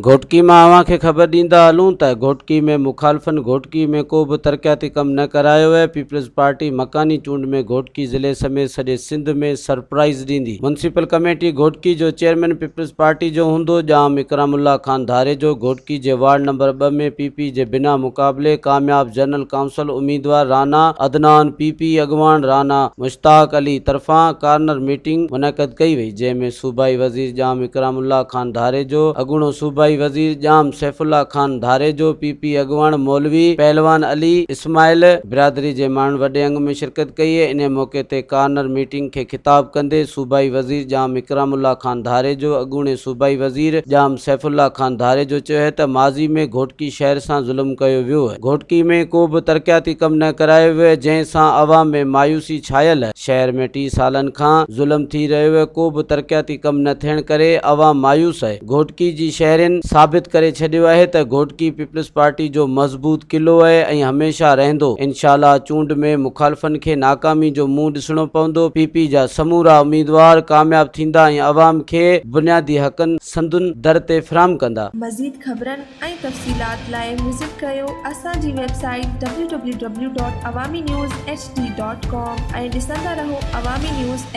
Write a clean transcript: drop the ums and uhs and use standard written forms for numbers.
گهوٽڪي مان اوهان کي خبر ڏيندا هلون ته گهوٽڪي ۾ مخالفن گهوٽڪي ۾ ڪو به ترقياتي ڪم نه ڪرايو آهي، پيپلز پارٽي مڪاني چونڊ ۾ گهوٽڪي ضلعي سميت سڄي سنڌ ۾ سرپرائيز ڏيندي. ميونسپل ڪميٽي گهوٽڪي جو چيئرمين پيپلز پارٽي جو هوندو، ڄام اڪرام الله خان ڌاريجو گهوٽڪي جي وارڊ نمبر ٻه ۾ پي پي جي بنا مقابلي ڪامياب جنرل ڪائونسل اميدوار رانا عدنان پي پي اڳواڻ رانا مشتاق علي طرفان ڪارنر ميٽنگ منعقد ڪئي وئي جنهن ۾ صوبائي وزير ڄام اڪرام الله خان ڌاريجو، اڳوڻو صوبائي وزير ڄام سيف الله خان ڌاريجو، پي پي اڳواڻ مولوي پهلوان علي اسماعيل برادري جي ماڻهن وڏي انگ ۾ شرڪت ڪئي. انهي موقعي تي ڪارنر ميٽنگ کي خطاب ڪندي صوبائي وزير ڄام اڪرام الله خان ڌاريجو، اڳوڻي صوبائي وزير ڄام سيف الله خان ڌاريجو چيو ته ماضي ۾ گهوٽڪي شهر سان ظلم ڪيو ويو، گهوٽڪي ۾ ڪو به ترقياتي ڪم نه ڪرايو ويو، جنهن سان عوام ۾ مايوسي ڇانيل. شهر ۾ 30 سالن کان ظلم ٿي رهيو اهي ڪو به ترقياتي ڪم نه ٿيڻ ڪري عوام مايوس اهي گهوٽڪي جي شهرين ثابت ڪري ڇڏيو اهي ته گهوٽڪي پيپلز پارٽي جو مضبوط قلعو اهي ۽ هميشه رهندو انشاء الله چونڊ ۾ مخالفن کي ناڪامي جو منهن ڏسڻو پوندو پي پي جا سمورا اميدوار ڪامياب ٿيندا ۽ عوام کي بنيادي حقن سندن در تي فراهم ڪندا. مزيد خبرن ۽ تفصيلات لاء وزٽ ڪريو اسان جي website W W W dot Awami news H D dot com ۽ ڏسندا رهو عوامي نيوز ايڇ.